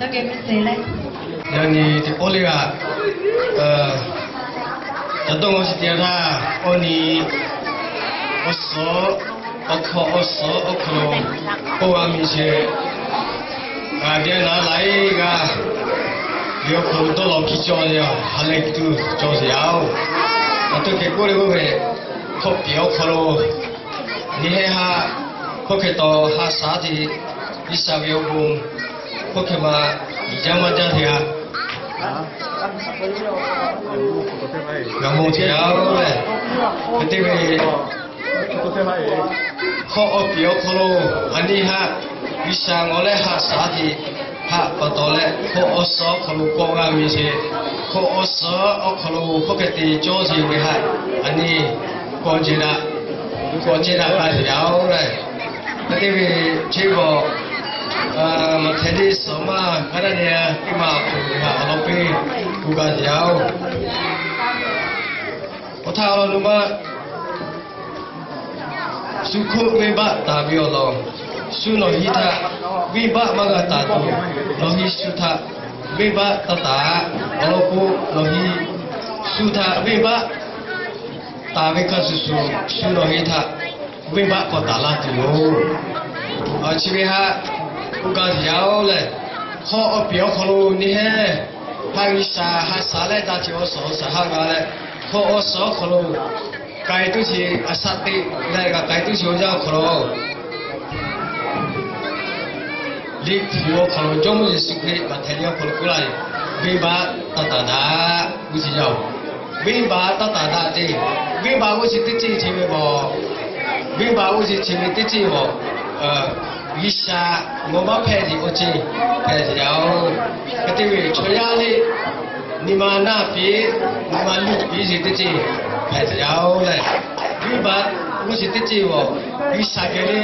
Yaꞈ nyi teˇ pawˆ le g'aꞈ, caˬ dawˇ ngaw chi te htaˇ, awˬ nyi awˬ suhˍ, awˬ hkawˇ awˬ suhˍ awˬ hk'aw lo k'oˆ g'a miˬ sheˍ. Ngaˬ geh naˍ laiˉ g'aˇ ve awˬ hk'aw lo dawˇ law hkiˇ cawˇ ve, ha lehˬ tuˬ cawˇ sheˍ yaˇ-oˬ. Aˬ htoꞈ hk'e k'oˆ le k'oˆ ve, hkawˇ piˍ awˬ hk'aw lo nyi heˆ haˆ, hkawˇ hk'e taw ha shaˉ te, G'uiˬsha ve awˬ bon hkawˇ hk'e ma uiˍ jaˇ maˇ jaˇ te g'a, g'a mawˬ te yaˇ-oˬ lehˬ, hk'e te ve hkawˇ awˬ piˍ awˬ hk'aw lo aˬ nyi haˆ, G'uiˬsha ngawˬ lehˬ ha shaˉ te haˆ pa taw leh, hkawˇ awˬ suhˍ awˬ hk'aw lo k'awꞈ g'a ve sheˍ. Hkawˇ awˬ suhˍ awˬ hk'aw lo hkawˇ hk'e te cawˇ sheˍ ve haˆ, aˬ nyi k'awꞈ ceh daꞈ, k'awꞈ ceh daꞈ g'a sheˍ yaˇ-oˬ lehˬ, hk'e te ve chi bawˬ, maꞈhtehˍ liˇ suhˍ maˇ hk'a daˇ nyi teˇ maˬ hk'aˬ hk'e ve haˆ awˬ lawn piˇ k'oˆ g'a sheˍ yaˇ-oˬ. Awˬ htaˇ awˬ lawn lo maˇ shu hk'oˆ venˇbaˆ taˍ ve awˬ lawn, shu nawˬ hui htaꞈ venˇbaˆ maˇ g'a taˍ tuˬ, nawˬ hui shu htaꞈ venˇbaˆ taˇ taˍ. Awˬ lawn k'o, nawˬ hui shu htaꞈ venˇbaˆ taˍ ve hk'a shuˍ shuˍ, shu nawˬ hui htaꞈ venˇbaˆ k'awꞈ taˍ laˇ tuˬ yoˬ. Chi ve haˆ k'oˆ gaˇ teˇ yanˇ-oˬ lehˬ, hkawˇ awˬ piˍ awˬ hk'aw lo nyi heˆ, ha G'uiˬsha ha shaˉ leh daꞈ ce awˬ suhˍ awˬ shaˍ haˆ g'a leh, hkawˇ awˬ suhˍ awˬ hk'aw lo k'ai tuˬ ce, a shaꞈ teꞈ leh g'a k'ai tuˬ ce awˬ yanˇ awˬ hk'aw lo, Liꞈ hpu awˬ hk'aw lo Jawˇmawˇ Yeˍsuˆ Hkriꞈ maꞈhtehˍ liˇ awˬ hk'aw lo k'oˆ laˇ ve, venˇbaˆ taˇ taˍ daꞈ g'uˇ ce yaˇ-oˬ. Venˇbaˆ taˇ taˍ daꞈ te, venˇbaˆ g'uˇ ce teˇ ce ce ve bawˬ, venˇbaˆ g'uˇ ce ce ve teˇ ce bawˬ, G'uiˬsha g'awˇ baˆ hpehꞈ ce awˬ ce hpehꞈ ce yaˇ-oˬ. Hk'e te ve chaw yaˇ le, nyi ma naˇ piˇ, nyi ma luˇ piˇ ce teˇ ce hpehꞈ ce yaˇ-oˬ lehˬ, venˇbaˆ g'uˇ ce teˇ ce bawˬ, G'uiˬsha geh le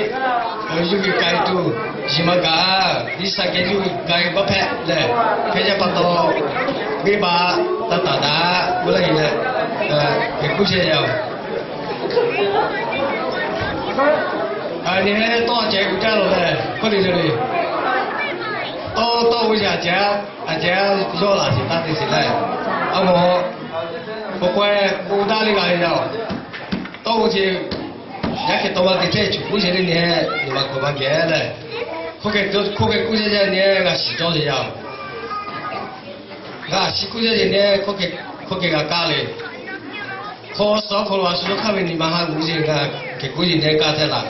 yuˬ ve k'ai tuˬ yiˬ maˇ gaˬ. G'uiˬsha geh yuˬ ve k'ai baˆ hpehꞈ lehˬ, hk'e yaˇ pa taw venˇbaˆ taˇ taˍ daꞈ k'oˆ laˇ ve lehˬ, hk'e k'oˆ ce yaˇ-oˬ. Aˬ nyi tawˇ ceh kuˬ caˇ lo lehˬ, hkawˇ te ce le, tawˇ tawˇ g'uˇ ce aˬ ceh, aˬ ceh yawˇ laꞈ sheˍ taˇ te sheˍ lehˬ, a mawˬ k'o k'o-e k'o daˇ le g'a ve yaˇ-oˬ. Tawˇ g'uˇ ce yaˇ hk'e taw ma te ceh cuˬ k'oˆ ce le nyi, nyi ma k'oꞈ maˇ geh lehˬ, hkawˇ hk'e k'oˆ ce yaˇ nyi g'a shiˍ cawˇ ce yaˇ-oˬ. G'a shiˍ k'oˆ ce nyi, hkawˇ hk'e g'a kaˇ le. Hkawˇ suhˍ awˬ hk'aw lo a shu yawˇ hk'aˇ ve nyi ma haˉ g'uˇ ce g'a hk'e k'oˆ ce nyi kaˇ te laˬ.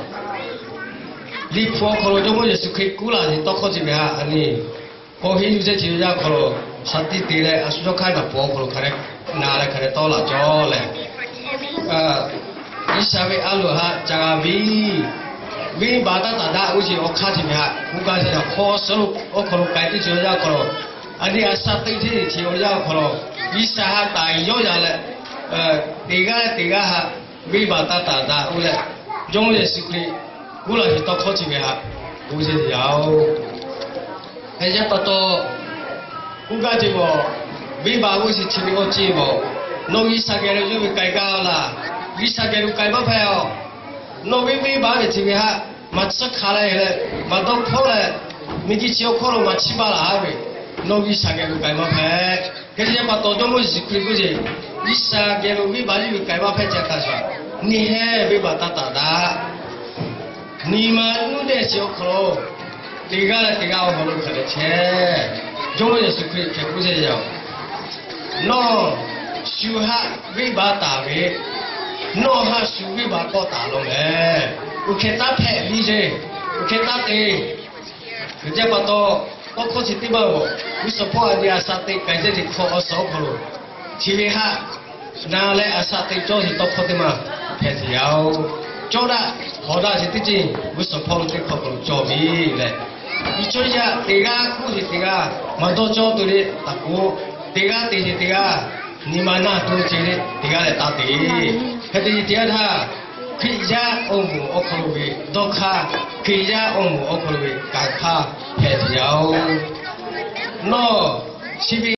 Liꞈ hpu awˬ hk'aw lo Jawˇmawˇ Yeˍsuˆ Hkriꞈ k'oˆ laˇ ve tawˇ hkawˇ ce ve haˆ, aˬ nyi k'awꞈ henˇ yuˬ ce ce yaˇ awˬ hk'aw lo shaˍ tiꞈ te leh, a shu yawˇ hk'aˇ naˬ pawˬ awˬ hk'aw lo hk'a dehꞈ na leh hk'a dehꞈ tawˇ laꞈ cawˇ lehˬ, G'uiˬsha ve a loˍ haꞈ ca g'a ve, venˇbaˆ taˇ taˍ daꞈ g'uˇ ce awˬ hk'aˇ ce ve haˆ k'oˆ gaˇ ce yaˇ. Hkawˇ suhˍ awˬ hk'aw lo k'ai tuˬ ce awˬ yanˇ awˬ hk'aw lo, aˬ nyi a shaꞈ teꞈ ce ce awˬ yanˇ awˬ hk'aw lo, G'uiˬsha haꞈ taˍ yawˇ yaˇ leh, teˇ g'aˇ teˇ g'aˇ haꞈ venˇbaˆ taˇ taˍ daꞈ g'uˇ leh, Jawˇmawˇ Yeˍsuˆ Hkriꞈ k'oˆ laˇ ve tawˇ hkawˇ ce ve haˆ k'oˆ ce yaˇ-oˬ. Hk'e yaˇ pa taw k'oˆ gaˇ ce bawˬ, venˇbaˆ g'uˇ ce ce ve awˬ ce bawˬ, nawˬ G'uiˬsha geh lo yuˬ ve k'ai gaˇ laˇ. G'uiˬsha geh lo k'ai baˆ hpehꞈ-oˬ. Nawˬ ve venˇbaˆ ve ce ve haˆ maˇ tsuhˇ hk'a leh leh, maˇ dawˇ hpawˇ leh, miˬguiˬ chi awˬ hk'aw lo maˇ chiˇ baˬ laˇ ve, nawˬ G'uiˬsha geh lo k'ai baˆ hpehꞈ. Hk'e yaˇ pa taw Jawˇmawˇ Yeˍsuˆ Hkriꞈ k'oˆ ce, G'uiˬsha geh lo venˇbaˆ yuˬ ve k'ai baˆ hpehꞈ ce htaˇ shaˍ, nyi heˆ venˇbaˆ taˇ taˍ daꞈ. Nyi ma nuˇ dehˆ chi awˬ hk'aw lo, teˇ g'aˇ leh teˇ g'aˇ awˬ hk'aw lo hk'a dehꞈ chehˇ. Jawˇmawˇ Yeˍsuˆ Hkriꞈ hk'e k'oˆ ce yaˇ-oˬ, nawˬ shu haˆ venˇbaˆ taˍ ve, nawˬ haˆ shu venˇbaˆ k'awꞈ taˍ law mehˍ. Uˬ hk'e taˇ hpehꞈ ve ce, uˬ hk'e taˇ te. Yaˇ pa taw, tawˇ hkawˇ chi teˇ maˇ g'awˬ, g'uˇ suhˍ hpawˇ aˬ nyi a shaꞈ teꞈ k'ai ce ce hkawˇ awˬ suhˍ awˬ hk'aw lo, chi ve haˆ na leh a shaꞈ teꞈ cawˇ ce tawˇ hkawˇ teˇ maˇ hpehꞈ ce yaˇ-oˬ. Cawˇ daꞈ hawˍ daꞈ ce teˇ ce g'uˇ suhˍ hpawˇ lo teˇ hkawˇ hk'aw lo cawˬ ve lehˬ, nyi cawˇ yaˇ teˇ g'aˇ hk'oˆ ce teˇ g'aˇ maˇ dawˇ cawˇ tuˬ le taˍ k'o, teˇ g'aˇ te ce teˇ g'aˇ nyi ma naˇ tuˬ ce le teˇ g'aˇ leh taˇ te. Hk'e te ce teˇ g'aˇ htaˇ, Hkriꞈ yaˇ awˬ moˍ awˬ hk'aw lo ve dawˇ hk'aˇ, Hkriꞈ yaˇ awˬ moˍ awˬ hk'aw lo ve kanˍ hk'aˇ hpehꞈ ce yaˇ-oˬ. Nawˬ chi ve